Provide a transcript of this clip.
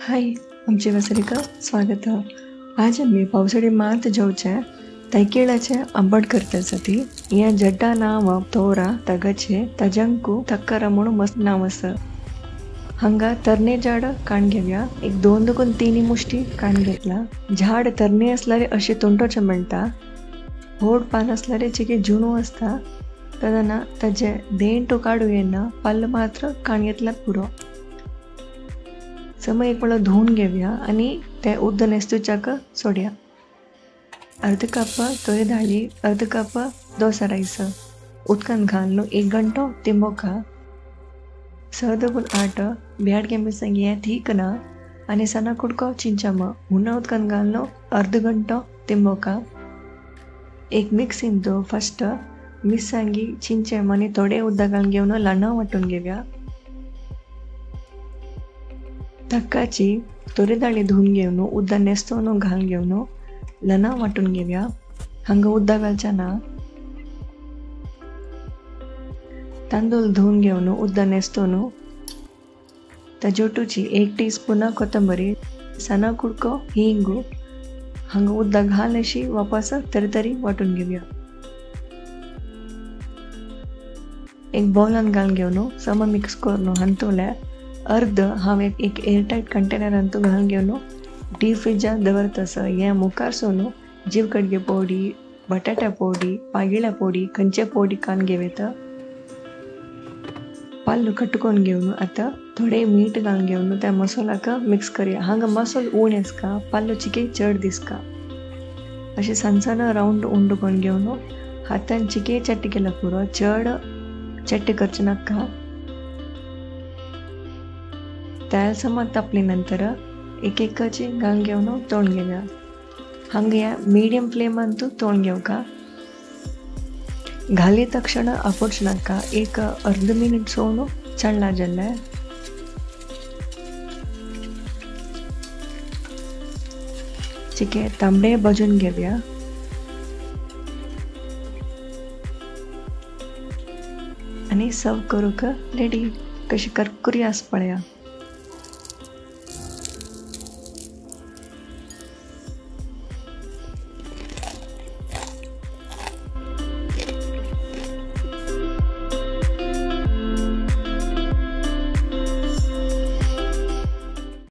हाय, आमचे वसरिका स्वागत. आज आमी पावसाळी मात जेवचे तैकेळाचे आंबट करतासाठी या जड्डा नाव तोरा तगचे तजंकू तक्कर म्हणून मस्त नाव आसा. हांगा तरणे झाड काण घेवया. एक 2 दुकून 3 मुष्टी काण घेतला. झाड तरणे असल्यारे अशे तोंडोचे म्हणटा. होड पान असल्यारे चिके जुनू असता तदना ताजे देंटो काडू येना पाल मात्र काण घेतला पुरो. समय एक वेळा धुवून घेऊया आणि ते उद्द नेस्तुच्याक सोड्या. अर्ध कप तोरी दाळी, अर्ध कप दोसा राईस उदकान घालून 1 घंटो तिंबोका. 6 दुगून 8 ब्याडगे मिरसांग हें थीक ना आनी सना कुडको चिंचाम हुना उदकान घालून अर्ध घंटो तिंबोका. एक मिक्सीन तो फस्ट मिरसांगी चिंचेम आनी थोडे उदक घालून घेवन लांडा वांटून घेवया. तक्काची तोरी दाळी धुवून घेवन उदक नेस्तोवन घालून घेवन लना वांटून घेवया. हांगा उदक घालचे ना. तांदूळ धुवून घेवन उदक नेस्तोवन ताजे 1 टीस्पून कोथंबरी, सना कुडको हिंगू हांगा उदक घाल अशी वापस तरतरी वांटून घेवया. एक बॉलान घालून घेवन सम मिक्स करून हांतुले अर्द हांव एक एअरटायट कंटेनरांतू घालून घेवन डीप फ्रिजान दवरता. हें मुखार सोनू जीव कडगे पोडी, बटाटा पोडी, पागिळ्या पोडी, खंयचे पोडी कान घेवता. पाल्लू कटकोन घेवन आतां थोडे मीठ घालून घेवन त्या मसाल्याक मिक्स करया. हांगा मसालो उणे आसका, पाल्लू चिके चड दिसका. अशें सनसन रावंड उंडो करून घेवन हातान चिके चट्ट केला पुरो, चड चट्ट करचें नाका. तेल समा तापले नंतर एक एकाची घालून घेवन तोण घेवया. हांगा ह्या मिडियम फ्लेमान तोण घेवका. घाली तक्षण आपोवच नाका, एक अर्द मिनिट सोडून चडला जाल्ले. चिके तांबडे भाजून घेवया. आनी सर्व करूंक रेडी. कशी करकुरी आस पळया.